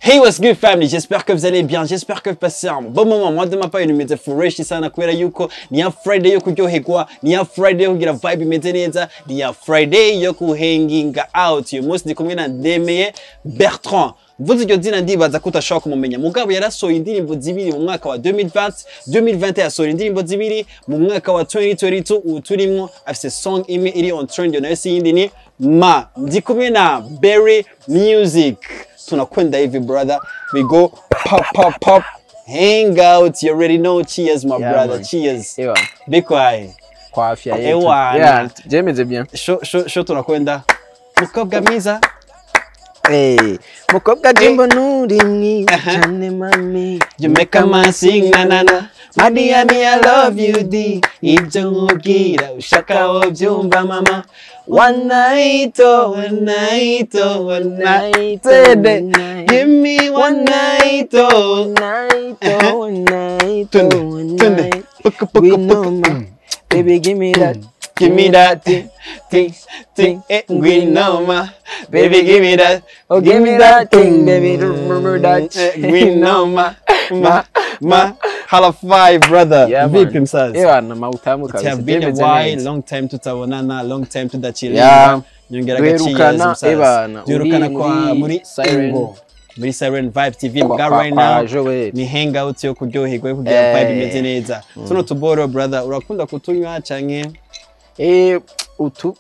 Hey, what's good family? J'espère que vous allez bien, j'espère que vous passez un bon moment. Moi de ma part, nimeze fresh sana kubera yuko ni ya Friday yo kuryoherwa, ni ya Friday yo kugira vibe imeze neza, ni ya Friday yo kuhanginga out. Uyu munsi ndi kumwe na Ndemeye Bertrand. Mvuze iryo zina ndibaza ko utashobora kumumenya. Mugabo yarasohoye indirimbo zibiri mu mwaka wa 2020, 2020 yasohoye indirimbo zibiri, mu mwaka wa 2022 ubu turimwo afise song imwe iri on trend, nayo si yindi ni Ma. Ndi kumwe na Berry Music. Tunakwenda hivi brother, we go pop pop pop, hang out, you already know. Cheers my Yeah, brother. man. Cheers. Ewa, Bikwaye? Kwa afya yetu. Ewa, Yeah, jemeze bien. Sho sho sho, tunakwenda mukobwa mwiza. Hey, mukobwa jimbo nuri mwiza cyane mami. You make a man sing na na na. Madiami, I love you D. Ibyo nkubwira ushaka wobyumva mama. One night, oh, one night, oh, one night. One night. Give me one night, oh. Night, oh, night, Tunde, oh, tunde. night. Puka, puka, We puka. know ma. Baby, give me that. Give me that thing, thing, thing. Eh, ngwino ma. Baby, give me that. Oh, give me that thing, baby. Remember that. Eh, ngwino ma, ma, ma. Hala five, brother. Yeah, man. Vipi msazi? Ewa, na mautamu It kabisa. have been a Jemeze while, neza. long time tutabonana, long time tudachilinga. Yeah. Nyongera agacheers Duherukana, msazi. ebana, Duherukana uri kwa muri muri Siren. Ingo. Muri Siren Vibe TV mbwa right kwa now. Joel. Ni hangout yo kuryoherwa, yo kugira Eh. vibe imeze neza. Tuno tuboro brother, urakunda kutunywa canke? Eh, utu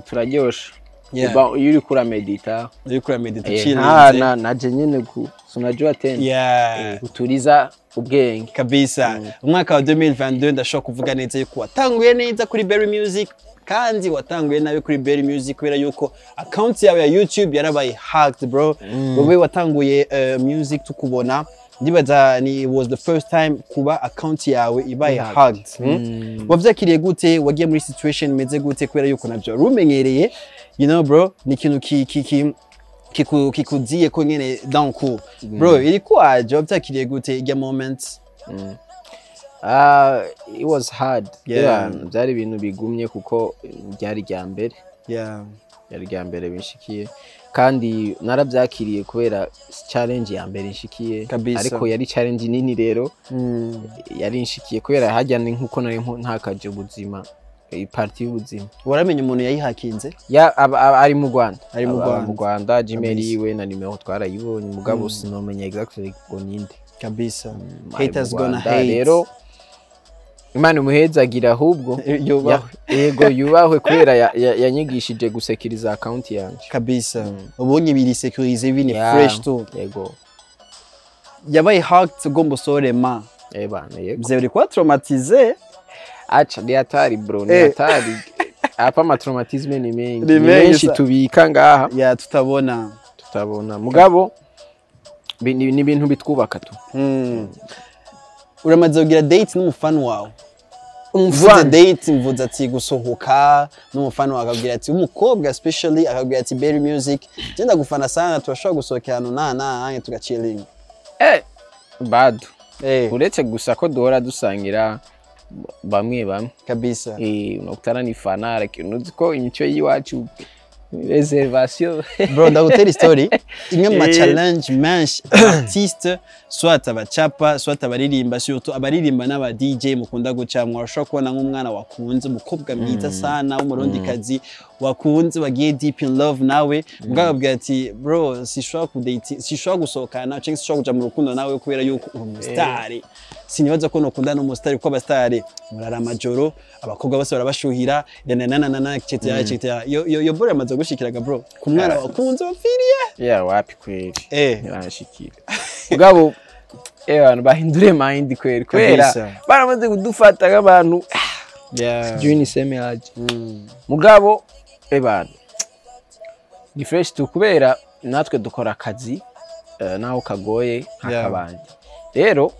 turaryoshe. Yeah. Uba iyo uriko uramedita. Uriko uramedita Eh, chilling. nta naje nyene ku sunajua tena. Uturiza ubwenge. Kabisa. Umwaka wa 2022 ndashobora kuvuga neza yuko watanguye neza kuri Berry Music kandi watanguye nabi kuri Berry Music kubera yuko account yawe ya YouTube yarabaye hacked bro. Wowe watanguye music tukubona, ndibaza ni was the first time kuba account yawe ibaye Hacked. hacked. Wavyakiriye gute? Wagiye muri situation imeze gute? Kubera yuko navyo wari umenyereye, bro, ni ikintu ki ki ki kikuziye ko nyene d'un coup bro, ilikuwaje? Wavyakiriye gute irya moment? Ah, it was hard. Yeah. Yeah, byari ibintu bigumye kuko byari irya mbere. Byari irya mbere binshikiye kandi narabyakiriye kubera challenge ya mbere inshikiye. Kabisa. Ariko yari challenge nini rero yari inshikiye kubera hajya ni nkuko nari ntakaje ubuzima, partie y'ubuzima. Waramenye umuntu yayihakinze? Ya, ari mu Rwanda. Ari mu Aba Rwanda. Mu Rwanda, Gmail Kabisa. yiwe na nimero twarayibonye, mugabo sinomenya exactly ngo ninde. Kabisa. Ari mu Haters gonna Rwanda. hate. Rero Imana imuhezagira ahubwo. Yubahwe. Yego, yubahwe kubera yanyigishije gusekiriza account yanje. Kabisa, ubonye biri sécurisé, biri Yeah, fresh tu. Yego. Yabaye hacked ugomba usohore ma. Eh bana, yego. Mzee, ulikuwa traumatisé. Acha, ni hatari bro, ni Eh. hatari apa, ama traumatisme ni mengi. Ni ni mengi menshi tubika ngaha ya tutabona. Tutabona, mugabo ni ibintu bitwubaka tu. Uramaze kugira date n'umufana wawe? Mvuze Umufana? date, mvuze ati gusohoka n'umufana wawe, akabwira ati, umukobwa especially, akabwira ati: "Berry Music, je ndagufana sana, turashobora gusohokera ahantu na na tugachillinga?" Eh, bado. Eh. Uretse gusa ko duhora dusangira bamwe bamwe. Kabisa. Eh, unakutana ni fana, lakini uzi ko imico y'iwacu reservation. Bro, ndagutera story imwe mu ma Eh. challenge menshi artiste, soit abacapa, soit abaririmba, surtout abaririmba n'aba DJ mukunda gucamwa. Urashobora kubona nk'umwana wakunze, umukobwa mwiza sana w'umurundikazi wakunze, wagiye deep in love nawe, mugabo akabwira ati: "Bro, sishobora kudate, sishobora gusohokana cyangwa sishobora kuja mu rukundo nawe kubera yuko uri umusitari. Sinibaza ko nokundana n'umusitari kuko abasitari murara amajoro, abakobwa bose barabashuhira, nananana, etc etc." Yo bro, yamaze gushikiraga bro ku mwana wakunze wapfiriye? Yeah, wapi kweli. Eh. Ntiranshikira, mugabo eh abantu bahindure mind kweli kubera Kabisa. baramaze kudufata nk'abantu sijui niseme aje. Mugabo eh ni fresh tu kubera natwe dukora akazi naho kagoye nk'akabandi. Rero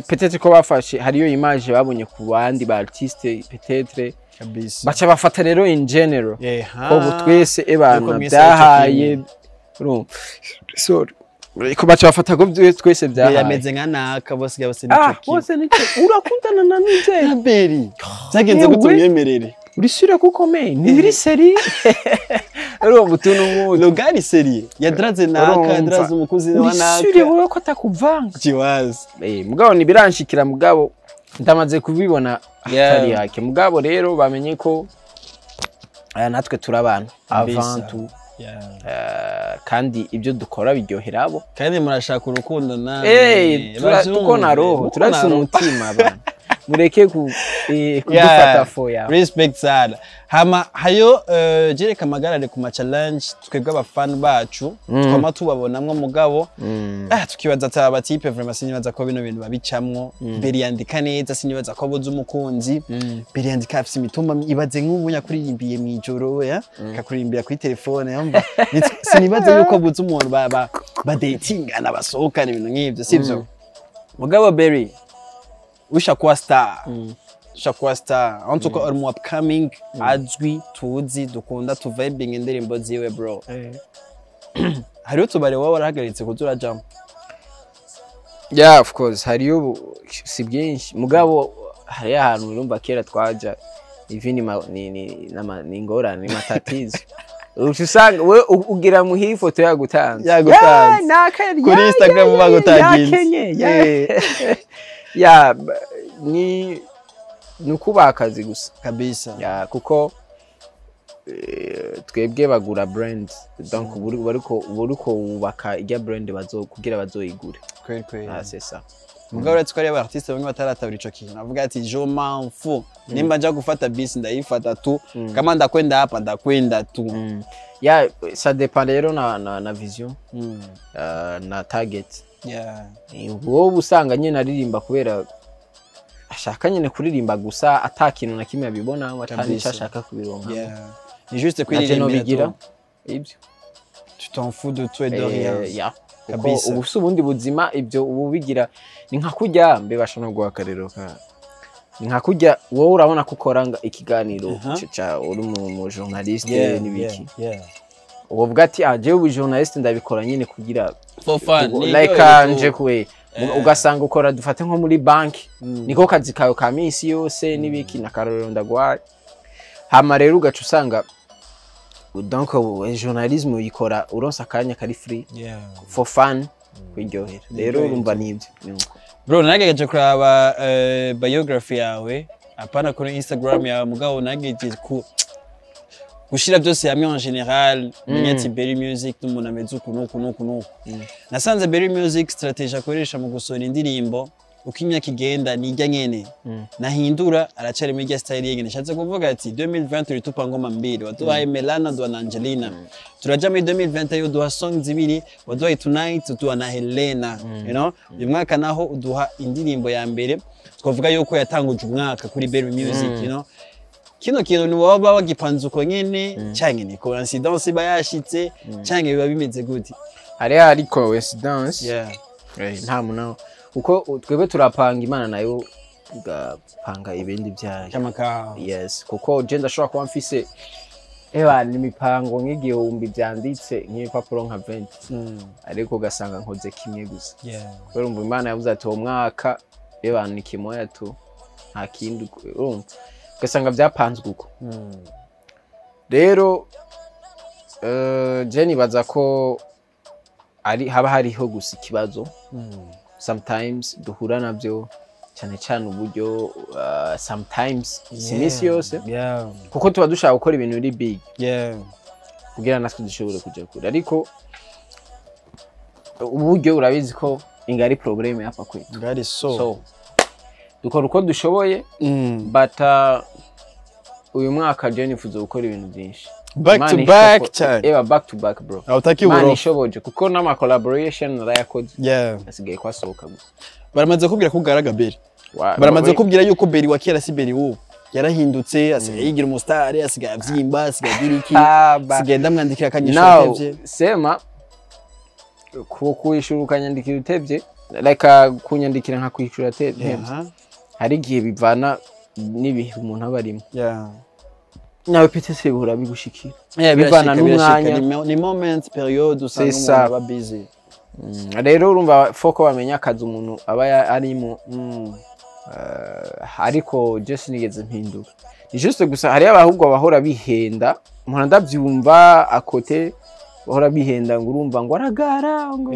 peut-être ko bafashe hariyo image babonye ku bandi ba artiste peut-être Kabisa baca bafata rero in general ko ubu twese ebana Yuko mwese byahaye aricyo. Urumva, sorry, ko baca bafata ko twese byahaye. Birameze nka naka bose bose nico Ah, kimwe. bose nico urakundana na nze. Beri, byagenze gute Yewe. umwemerere? Uri sûr ko ukomeye, ntibiri sérieux? Urumva utuntu nk'utu. Le gars ni sérieux, yadraze naka. Urumva. Yadraze umukozi wa Uri naka. sûr wowe ko atakuvanga? Kiwazi. Mugabo ntibiranshikira, mugabo ndamaze kubibona atari yake. Mugabo rero bamenye ko natwe turi abantu avant tout. Kandi ibyo dukora biryohera abo. Kandi murashaka urukundo namwe. Tuko na roho. Muko turafise na roho. Umutima abantu mureke kudufata fo yawe. Respect sana. Hama hayo jereka amagarare ku ma challenge twebwe abafan bacu twama tubabonamwo, mugabo tukibaza ati aba type vraiment sinibaza ko bino bintu babicamwo. Mbere yandika neza, sinibaza ko abuze umukunzi. Mbere yandika afise imitumba, ibaze nk'ubu yakuririmbiye mw'ijoro, ya akakuririmbira kuri telefone, yumva. Sinibaza yuko abuze umuntu ba badatingana, basohokana, ibintu nk'ivyo, sivyo? Mugabo Berry ushakuwa star, ushakuwa star, en tout cas uri mu upcoming azwi, tuzi, dukunda, tuvibing indirimbo ziwe. Bro, hariho utubari wowe warahagaritse kuza urajamo? Yeah, of course hariyo ubu, si byinshi, mugabo hariyo ahantu urumva kera twaja ivi ni ingorane, ni matatizo. Uca usanga we ugira muhira ifoto yagutanze. Yagutanze. Ya, naka Kuri Instagram bagutaginze. Yakenye ya. Ya, ni ukubaha akazi gusa. Kabisa. Ya, kuko twebwe bagura brand, donc uba uriko wubaka irya brand bazo kugira bazoyigure. Kweli kweli. Ah, c'est ça. Mugabo uretse ko hariyo artiste bamwe bataratabira ico kintu, avuga ati: "Je m'en fous, nimba nja gufata bisi ndayifata tu, kama ndakwenda hapa ndakwenda tu." Ya, ça dépend rero na vision, na target. Wowe usanga nyine aririmba kubera ashaka nyine kuririmba gusa, ata kintu na kimwe abibona, ata Kabisa. n'icyo ashaka kubironka. Ni juste Navyo kwiririmbira nobigira tu. Ibyo. Tu t'en fous de tout et de rien. Ya, kuko Kabisa. ubu si ubundi buzima, ibyo ubu bigira ni nka kurya mbe basha no guha akarero ka ni nka kurya wowe urabona ko ukora ikiganiro ca uri mu journaliste n'ibiki, uvuga ati: "Ah, jewe ubu journaliste ndabikora nyine kugira For fun. like nje kwe." Ugasanga ukora, dufate nko muri banki, niko kazi kawe ka minsi yose n'ibiki, na karorero ndagwaye. Hama rero ugaca usanga donc journalisme uyikora uronse akanya kari free, for fun, kwiryohera. Rero urumva nibyo, nuko. Bro, nagerageje kuraba biography yawe, apana kuri Instagram yawe, mugabo nagerageje ku gushira byose hamwe en général, menya ati Berry Music n'umuntu ameze uku n'uku n'uku n'uku. Nasanze Berry Music strategy akoresha mu gusohora indirimbo, uko imyaka igenda nijya nyene nahindura, aracari muri irya style yengene. Nshatse kuvuga ati 2020 ulitupa ngoma mbili, waduhaye Melana, duha na Angelina. Turaja muri 2021, uduha song zibiri, waduhaye Tonight, uduha na Helena. Uyu mwaka naho uduha indirimbo ya mbere twavuga yuko yatanguje umwaka kuri Berry Music. Kino kintu ni waba wagipanze uko nyene, canke ni coincidence iba yashitse, canke biba bimeze gute? Hariya hari coincidence. Nta muntu, kuko twebwe turapanga, Imana nayo igapanga ibindi byayo. Cyamaka. Yes, kuko je ndashobora kuba mfise eba n'imipango nk'igihumbi byanditse nk'ibipapuro nka 20, ariko ugasanga nkoze kimwe gusa, kubera umva Imana yavuze ati uwo mwaka eba ni kimoya tu, nta kindi. Urumva ugasanga byapanzwe uko. Rero je nibaza ko ari haba hariho gusa ikibazo sometimes duhura nabyo, cyane cyane uburyo, sometimes si iminsi yose, kuko tuba dushaka gukora ibintu biri big kugira natwe dushobore kuja kure, ariko uburyo urabizi ko ingari problème hapa kwetu. Ngari so. So dukora uko dushoboye, but uyu mwaka je nifuza gukora ibintu byinshi. Back Imana to back cyane. Eba, back to back, bro. Awutaki Imana uburofa. ishoboje, kuko n'ama collaboration narayakoze, asigaye kwasohoka gusa. Baramaze kubwira ko ugaraga Berry. Baramaze kubwira yuko Berry wa kera si Berry w'ubu. Yarahindutse, asigaye yigira umusitari, asigaye avyimba, asigaye agira iki. Ah, Asigaye ndamwandikira akanyisha now utevye. Sema ku kwishura ukanyandikira utevye, like kunyandikira nka kwishura ntevye. Hari igihe bivana n'ibihe umuntu aba arimo. Nawe peut-être bihora bigushikira. Yeah, Bivana birashika, birashika. n'umwanya. Ni moment, periode usanga C'est umuntu ça. aba busy. Rero urumva foko bamenya akazi umuntu aba arimo. Ariko je sinigeze mpinduka, ni juste gusa hariyo abahubwo bahora bihenda. Mpora ndavyumva akote bahora bihenda ngo urumva ngo aragara ngo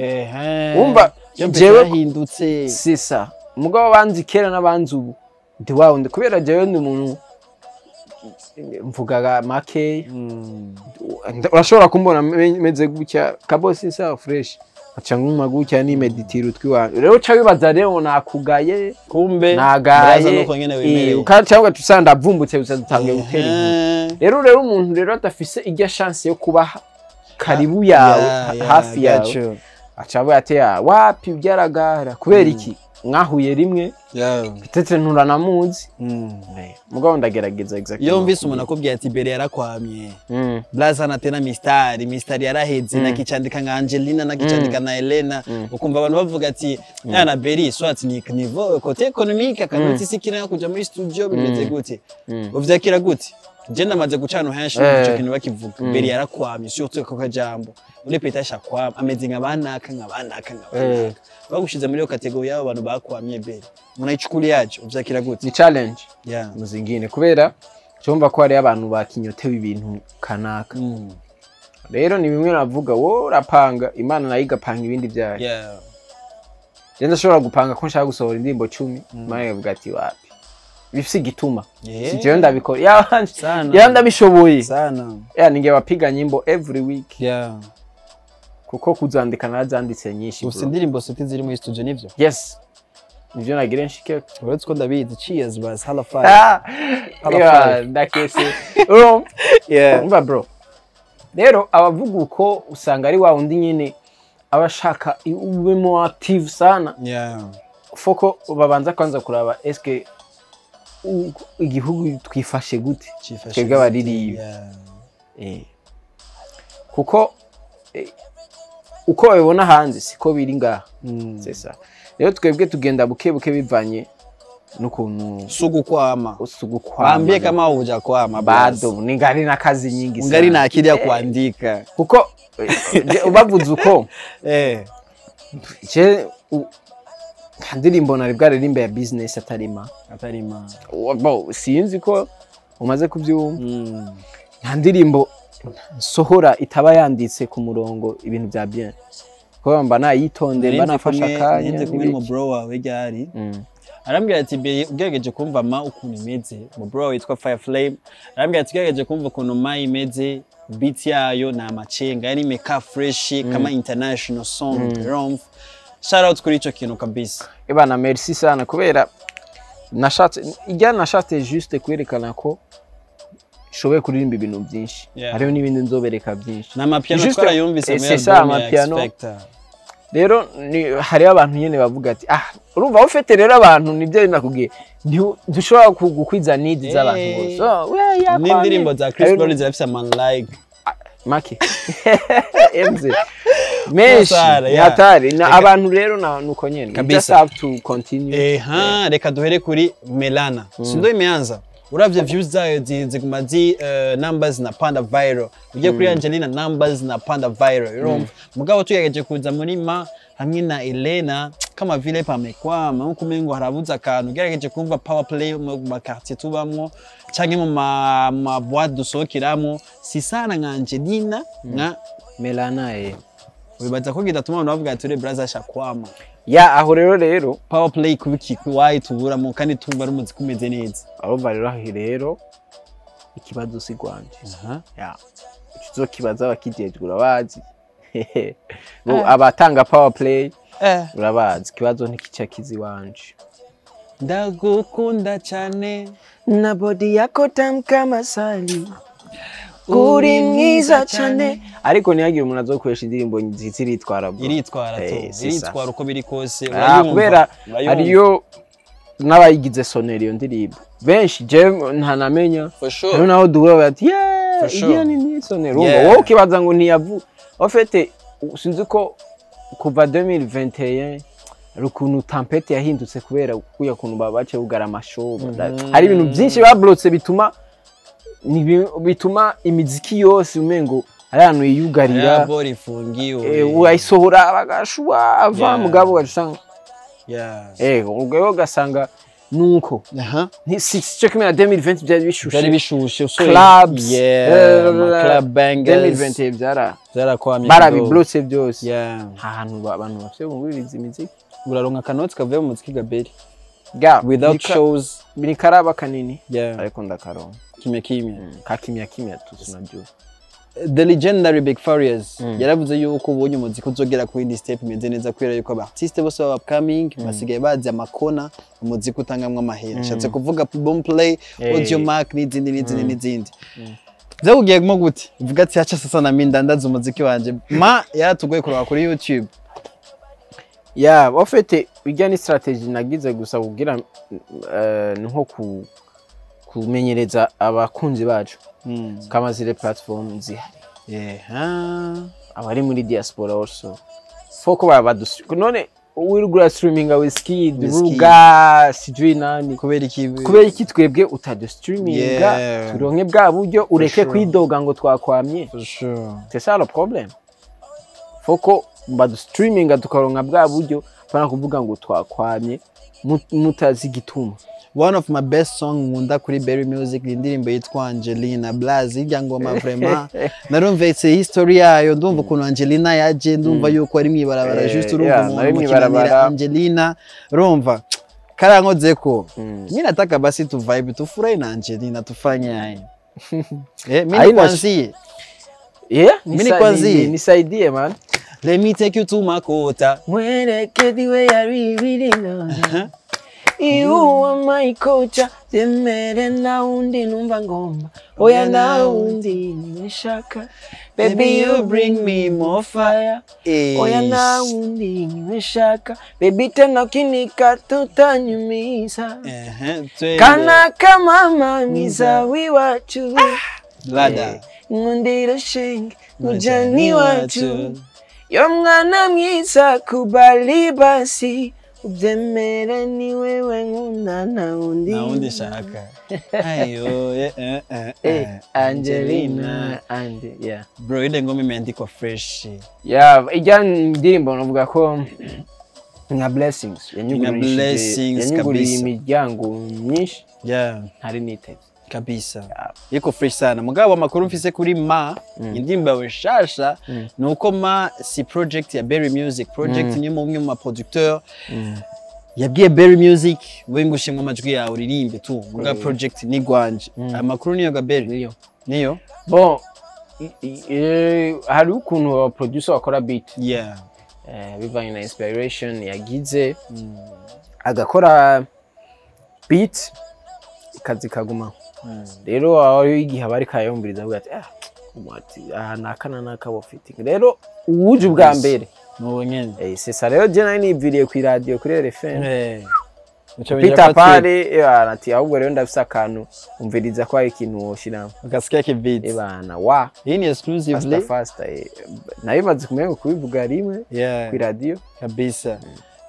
wumva jewe yahindutse. C'est ça. Mugabo banzi kera n'abanzi ubu ndi wa wundi, kubera jewe ndi umuntu mvugaga make. Urashobora kumbona meze gutya kabosi sa fresh, aca nguma gutya ni meditira utwi wanje. Rero uca wibaza rero nakugaye, kumbe nagaye baraza nuko nyene wemereye. Ukaca ugaca usanga ndavumbutse gusa, dutangiye gutera inkuru. Rero umuntu rero adafise irya chance yo kuba karibu yawe, hafi yawe, got you. aca avuga ati: "Ah, wapi, byaragara kubera iki mwahuye rimwe, peut-être nturanamuzi." Mugabo ndagerageza exactement. Iyo mvise umuntu akubwiye ati Bere yarakwamye, Blaza na tena mistari mistari yaraheze, nakicandika nka Angelina, nakicandika na Elena, ukumva abantu bavuga ati na Beri soit ni niveau côté économique akanoti sikira kuja muri studio bimeze gute, uvyakira gute? Je ndamaze gucana henshi ico kintu bakivuga, Beri yarakwamye, surtout ako kajambo uri peta kwama ameze nka banaka, nka banaka, nka banaka, bagushize muri iyo catégorie y'abo bantu bakwamye. Beri unayichukuliaje? Uvyakira gute? Ni challenge mu zingine, kubera cyumva ko hariyo abantu bakinyotewe ibintu kanaka. Rero ni bimwe navuga, wowe urapanga, Imana nayo igapanga ibindi byayo. Rero ndashobora gupanga ko nshaka gusohora indirimbo 10, Imana ikavuga ati wapi, bifise igituma. Si jewe ndabikora Sana. ya ndabishoboye Sana. ya ninge bapiga nyimbo every week, kuko kuzandika narazanditse nyinshi, Ufite bro. indirimbo seti ziri muri studio, nivyo? Yes, nivyo nagire nshike. Uretse ko ndabizi, cheers bas, hala five. Ah, Hala yeah, five. ndakese. Urumva? Umva bro, rero abavuga uko usanga ari wa wundi nyine aba ashaka ube mo active sana. Foko babanza kwanza kuraba eske igihugu twifashe gute, Cifashe twebwe gute? abaririmbyi. Kuko uko babibona hanze siko biri ngaha. C'est ça. Rero twebwe tugenda buke buke bivanye n'ukuntu. Sugukwama. Usugukwama. Waambie kama hujakwama. Bado ningali na kazi nyingi ungali sana. na akili ya kuandika. Kuko bavuze uko je nta ndirimbo nari bwaririmbe ya business atarima. Atarima. Bo, sinzi ko umaze kubyumva. Nta ndirimbo nsohora itaba yanditse ku murongo, ibintu bya bien, kuko mba nayitondeye, mba nafashe akanya Nari kumwe n'umu n'ibiki. bro wawe ryari, arambwira ati mbere ugerageje kumva ma ukuntu imeze, mu bro witwa Fire Flame, arambwira ati ugerageje kumva ukuntu ma imeze, beat yayo ni amacenga, yani imeka fresh kama international song. Urumva, shout out kuri ico kintu kabisa. Ebana, merci sana, kubera nashatse ijya nashatse juste kwerekana ko nshoboye kuririmba ibintu byinshi. Hariho n'ibindi nzobereka byinshi. N'amapiano Juste- twarayumvise muri c'est ça, album ya amapiano. X-Factor. Rero hariho abantu nyene bavuga ati ah, urumva ufite rero abantu nibyo nakubwiye, ntushobora gukwiza needs z'abantu bose. So, we yakwamye. N'indirimbo za Chris Hariho Brown zirafise ama like make MZ menshi. Masara, yeah. Hatari na abantu rero na nuko nyene. You Kabisa. just have to continue. Eha, reka duhere kuri Melana, sindo imeanza, uravye views zayo ziguma zi numbers na panda viral, ugiye kuri Angelina numbers na panda viral, urumva. Mugabo tugerageje kuza muri ma hamwe na Elena kama vile pamekwama, nkuko umengo harabuze akantu. Ugerageje kumva power play mu ma quartier tubamwo canke mu ma boîte dusohokeramo, si sana nka Angelina nka Melana, eh. Wibaza ko kidatuma abantu bavuga ati ure brother shakwama? Ya, aho rero Power play kubiki wayi tuburamo kandi tumva ari umuziki umeze neza? Urumva rero, aho rero ikibazo si gwanje. Ya, ukizokibaza abakijejwe, urabazi. Bo abatanga power play, urabazi, ikibazo ntikica kizi iwanje. Ndagukunda cyane. Na body yako tamu kama asali, uri mwiza cyane, ariko ntihagire umuntu azokoresha indirimbo nziza, iritwara bro. Iritwara tu. C'est ça. Iritwara uko biri kose. Ah, urayumva, kubera urayumva. hariyo n'abayigize sonera iyo ndirimbo benshi, je ntanamenya. For sure. Hariho naho duhura bati yeah, For sure. iyo ni sonera. Urumva, wowe ukibaza ngo ntiyavu, en fait sinzi ko kuva 2021 hari ukuntu tempête yahindutse, kubera kuya kuntu babace bugara amashow, hari ibintu byinshi bablotse bituma bituma imiziki yose umengo hari ahantu yiyugarira. Ya bori ifungiwe. Urayisohora bagashuwa ava, mugabo ugasanga ubwo rero ugasanga Nuko si cyo kimwe na 2020, byari bishushe. Byari bishushe usohoye. Clubs, Yeah, ama club bangers. 2021 byara Byarakwamye. Barabiblotse byose. Nta hantu abantu bafite bumviriza imiziki. Uraronka akanoti kavuye mu muziki, Gaberi? Ga Without shows. Ni karaba kanini, ariko ndakaronka. Kimya kimya. Ka kimya kimya tu, tunajua. The legendary Big Farious yaravuze yuko ubonye umuziki uzogera ku yindi step imeze neza, kubera yuko aba artiste bose baba upcoming basigaye bazi amakona umuziki utangamwo amahera. Nshatse kuvuga Boomplay, Audiomack n'izindi n'izindi n'izindi. Vyakugiyemo gute? Uvuga ati hacha sasa na mimi ndandaza umuziki wanje, ma yaratugoye kuraba kuri YouTube. Ya, en fait bijya ni strategy nagize gusa kugira ni nko kumenyereza abakunzi bacu kama zile platform zihari, abari muri diaspora also foko baba none wirugura streaminga Wizkid, Wizkid. Ruga, sijui nani. Kubera iki? Kubera iki twebwe utadustreaminga? Turonke bwa buryo, ureke kwidoga ngo twakwamye. For sure. C'est ça le problème, foko badustreaminga tukaronka bwa buryo, apana kuvuga ngo twakwamye mutazi igituma. One of my best song nkunda kuri Berry Music ni indirimbo yitwa Angelina Blaze. Irya ngoma vraiment narumvise history yayo, ndumva ukuntu Angelina yaje, ndumva yuko ari mwibarabara, juste urumva umuntu nari mu kinanira. mw'ibarabara. Angelina, urumva karankozeko. Mi nataka basi tu vibe, tufurahi na Angelina, tufanye haya, mi Haina nikwanzie. Yeah, Mimi nikwanzie. Nisaidie, man. Let me take you to Makota. Mwereke the way I really love you. You are my culture. Zemere na undi numva ngomba. Oya, na undi niwe. Baby, you bring me more fire. Oya, na undi niwe shaka. Baby, tena ukinikata utanyumiza. Ehe, twende. Kana kama mamiza w'iwacu. Lada. Nkundira shenge mujani wacu. Yo mwana mwiza, kubali basi ubyemere, ni wewe nkunda na undi. Na undi shaka. Ayo, Angelina and yeah. Bro, ile ngoma imeandikwa fresh. Yeah, ijya ndirimbo navuga ko nka blessings yanyugurishije, Blessings yanyuguriye kabisa. imiryango myinshi ntari niteze. Kabisa. Iko fresh sana. Mugabo amakuru mfise kuri ma indirimbo yawe nshasha ni uko ma si project ya Berry Music. Project ni umwe mu producteur yabwiye Berry Music, we ngushimwe amajwi yawe uririmbe tu. Muga project ni gwanje. Amakuru niyo ga Berry? Niyo. Niyo? Bon, hari ukuntu aba producer bakora beat, bivanye na inspiration yagize, agakora beat ikazi kaguma. Rero aho igihe aba ariko arayumviriza avuga ati: "Ah, ati aha naka na naka bafite." Rero uwuje ubwa mbere Nuwo nyene. C'est ça. Rero je nari niviriye ku radio, kuri RFM. Uca winjira Peter kwa Pale ati: "Ahubwo rero ndafise akantu, umviriza ko hari ikintu woshiramo." Ukasikia kibeat. Ebana wa Hii ni exclusively. Faster faster, nabimaze kumenya kubivuga rimwe ku radio. Kabisa.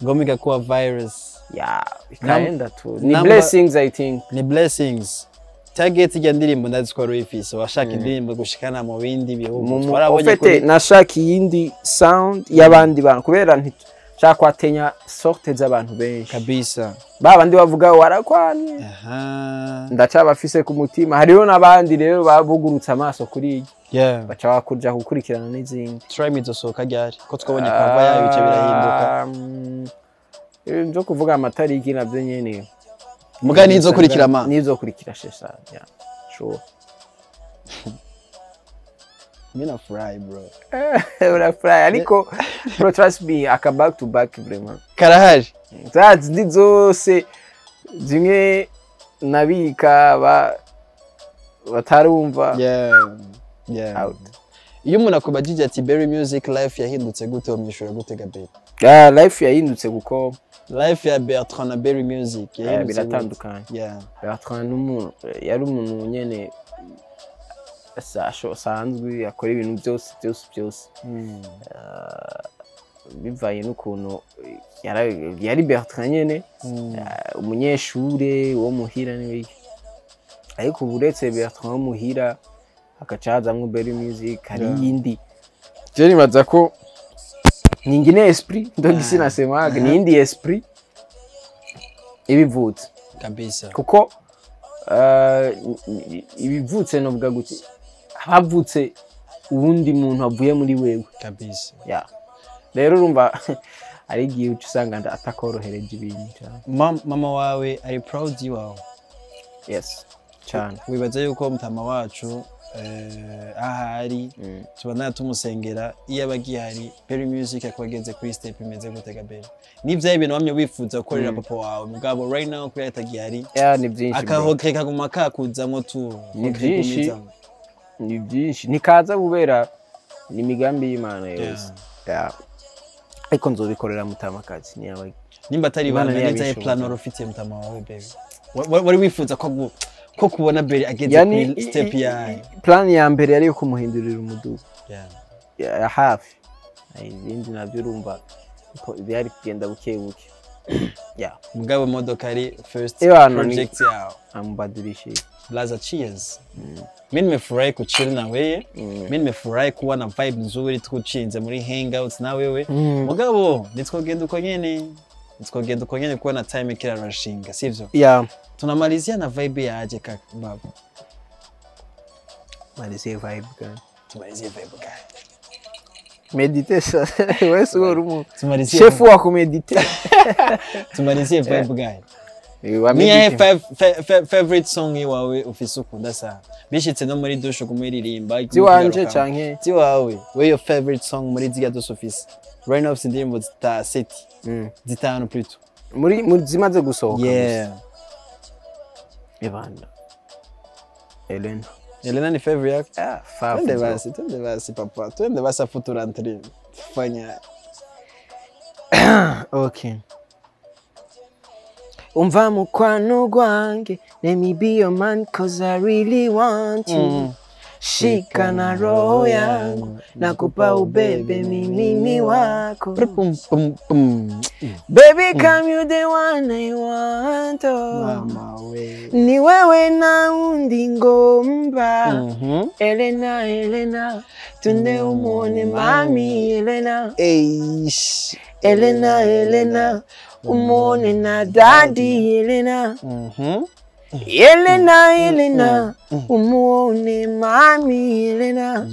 Ngoma ikakuwa virus. Ya, ikaenda tu, ni blessings, I think. Ni blessings. Target ijya ndirimbo ndazi ko wari uyifise, washaka indirimbo gushikana mu bindi bihugu. Twarabonye En fait, kuri nashaka iyindi sound y'abandi bantu, kubera nshaka kwatenya sorte z'abantu benshi. Ba bandi bavuga warakwamye, ndacabafise ku mutima. Hariho n'abandi rero babugurutse amaso kuri iyi, baca bakuja gukurikirana n'izindi. Try me izosohoka ryari, ko twabonye cover yayo bice birahinduka? Ibintu byo kuvuga amatariki navyo nyene. Muga nizokurikira ma. Nizokurikira shesha, yeah, sure. Mimi nafurahi, bro. Urafurahi, ariko bro, trust me, aka back to back vraiment. Karahari. Za zindi zose zimwe nabika batarumva out. Iyo umuntu akubajije ati Berry Music life yahindutse gute, wamwishura gute, Gabriel? Ah, life yahindutse kuko Life ya Bertrand na Berry Music yahindutse gute? Biratandukanye. Bertrand n'umuntu yari umuntu nyene asanzwe akora ibintu byose byose byose, bivanye n'ukuntu yari Bertrand nyene, umunyeshure wo muhira n'ibiki. Ariko ubu uretse Bertrand wo muhira hagaca hazamwo Berry Music, hari iyindi. Je nibaza ko nyingine esprit, ndo gisi nasemaga, ni iyindi esprit ibivutse. Kabisa. Kuko ibivutse, novuga gute, havutse uwundi muntu avuye muri wewe. Kabisa. Yeah. Rero urumva ari igihe uca usanga atakorohereje ibintu cyane. Mama wawe ari proud yiwawe? Yes, cyane. Wibaza yuko mutama wacu, ahari tubona tumusengera, iyo aba agihari, Berry Music akaba ageze kuri step imeze gute Berry? Nivyo ibintu wamye wifuza gukorera papa wawe, mugabo right now kubera atagihari, Yeah, ni byinshi, bro. akahoke kaguma kakuzamwo tu? Ni byinshi. Ni byinshi, ntikaza kubera ni imigambi y'Imana yose. Yeah. Ariko nzobikorera mutamakazi niyaba Nimba atari Imana ibanga, nizahe ntiyabishoboza. plan wari ufitiye mutama wawe Berry? Wari wifuza ko kubona Berry ageze Yani, kuri step yayo? Plan ya mbere yari iyo kumuhindurira umuduga. Ya hafi. Ibindi nabyo urumva ko byari kugenda buke buke. Yeah. Mugabo imodoka ari first Ebana, project yawe. Amubadilishie. Blaza, cheers. Mi nimefurahi kuchill na wewe. Mi nimefurahi kuwa na vibe nzuri tukucinze muri hangouts na wewe. Mugabo nitwogenda uko nyene, nitwogenda uko nyene kuwa na time ikira rashinga, sivyo? Yeah. Tunamalizia na vibe ya aje kaka baba? Malizie vibe gani? Tumalizie vibe gani? Meditation. Wese uri umu Tumalizie chef wa kumedite. Tumalizie vibe gani? Wa Niyahe meditate. Favorite song iwawe ufise ukunda sana, bishitse no muri douche kumuririmba? Ziwanje canke? Ziwawe we, your favorite song muri zirya zose ufise right now. Ufise indirimbo zita seti, zitanu plutôt. Muri zimaze gusohoka gusa. Yeah. Ebana. Elena. Elena ni favorite yako? Ah, fafu. Twende basi, twende basi papa, twende basi afu turantri fanya. Okay. Umva mukwano gwange, let me be your man 'cause I really want you. Shika na roho yangu, nakupa ubebe, mimi ni wako. Pum, pum, pum. Baby, come, you the one I want, oh. Mama we. Ni wewe na undi ngomba. Elena, Elena, tunde umuone mami Elena. Eish. Elena, Elena, umuone na daddy Elena. Elena, Elena, umuone mami Elena.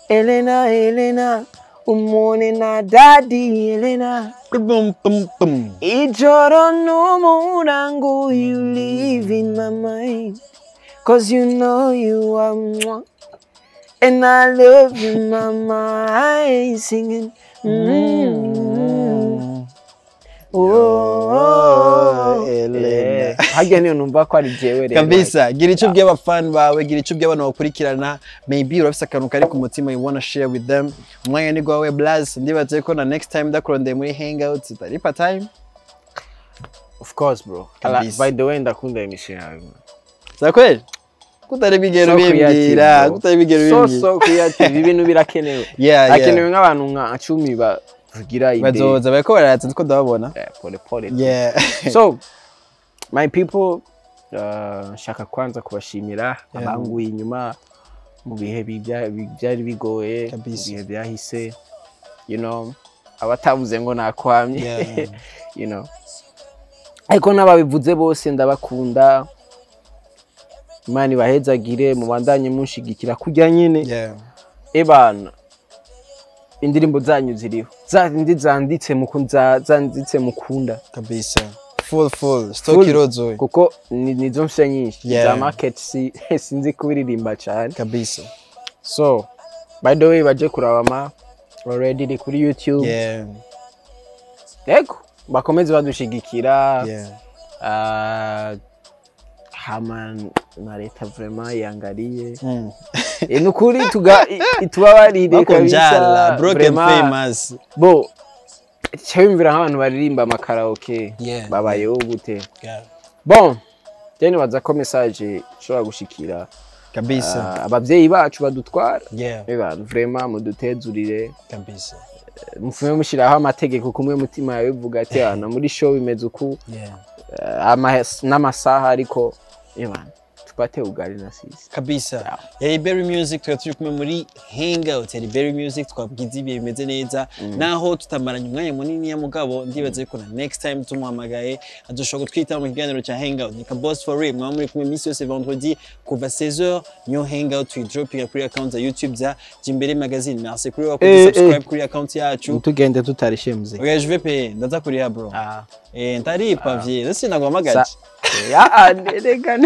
Elena, Elena, umuone na daddy Elena. Pum, pum, pum. Ijoro n'umurango, you live in my mind. 'Cause you know you are mwah. And I love you, mama. I singing. Oh, Elena. Harya niyo numva ko ari jewe rero. Kabisa, gira icyo ubwiye abafani bawe, gira icyo ubwiye abantu bakurikirana. Maybe urafise akantu kari ku mutima you wanna share with them. Umwanya ni gwawe, Blaz. Ndibaze ko na next time ndakurondeye muri hangouts utaripa time. Of course, bro. Kabisa. By the way, ndakunda emission yawe, man. Za kweli kutari bigero So creative, bimbwira bro. kutari bigero So bimbwira. so creative, ibintu birakenewe. Hakenewe nk'abantu nka 10 bavugira idée. Bazoza, bariko baraza, ndiko ndababona. Pole pole. So my people, nshaka kwanza kubashimira abanguye inyuma mu bihe byari bigoye, mu bihe byahise, abatavuze ngo nakwamye, ariko n'ababivuze bose ndabakunda. Imana ibahezagire, mubandanye munshigikira kurya nyene. Ebana, indirimbo zanyu ziriho, za zindi zanditse zanditse mukunda. Kabisa, full full stock Full. irozoye. Kuko nizo mfise nyinshi. Za market si, sinzi kubiririmba cyane. Kabisa. So by the way, baje kuraba ma already iri kuri YouTube. Yego, bakomeze badushigikira. Ah, hama na leta vraiment yangariye. Nukuri itubabarire. Bako njala, Kabisa. broken Vraiment, famous. Bo cyabimvira nk'abantu baririmba amakaraoke babayeho gute? Bon, je nibaza ko message ishobora gushikira Kabisa. Abavyeyi bacu badutwara. Eba, vraiment mudutezurire. Kabisa. Mufume mushiraho amategeko kumwe mutima yawe bivuga ati ana muri show bimeze uku, n'amasaha, ariko eba Tupate ugali na sisi. Kabisa. Yari Berry Music, tukaba turi kumwe muri Hangout. Yari Berry Music, twabwize ibihe bimeze neza, naho tutamaranye umwanya munini ya mugabo ndibaza yuko na next time tumuhamagaye adushobora kutwitaba mu kiganiro cya Hangout. Ni ka Boss for Real, mwaba muri kumwe iminsi yose vendredi kuva 16h, niyo Hangout tuyidropinga kuri account za YouTube za Jimbere Magazine. Merci kuri wakoze subscribe kuri account yacu. Tugende tutarishe, mzee. Okay, je vais payer, ndaza kuriha, bro. Ah. Eh, ntaripa vie sisi naguhamagaje. Ah, reka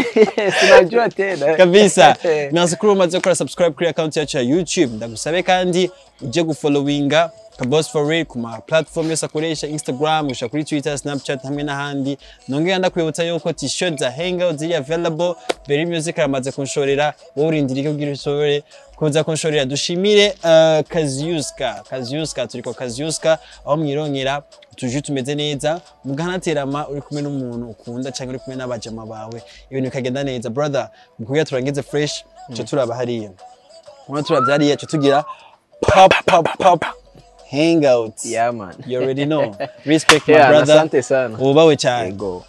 sinajua tena. Kabisa. Merci kuri umaze gukora subscribe kuri account yacu ya YouTube. Ndagusabe kandi uje gufollowinga Kaboss for Real ku ma platform yose akoresha, Instagram, gushika kuri Twitter, Snapchat hamwe n'ahandi. Nongera ndakwibutsa yuko t-shirt za Hangout ziri available. Berry Music aramaze kunshorera, wowe urindiriye kugira ushobore kuza kunshorera. Dushimire Kaziuska. Kaziuska, turiko Kaziuska, aho mwirongera tuje tumeze neza, muganaterama uri kumwe n'umuntu ukunda cyangwa uri kumwe n'abajama bawe, ibintu bikagenda neza. Brother, mukugira turangize fresh, cyo turaba hariya. Mwana turavye hariya, cyo tugira pop pop pop hangout. Yeah, man. You already know. Respect, my Yeah, brother. asante sana. Ubawe cyane. Yego.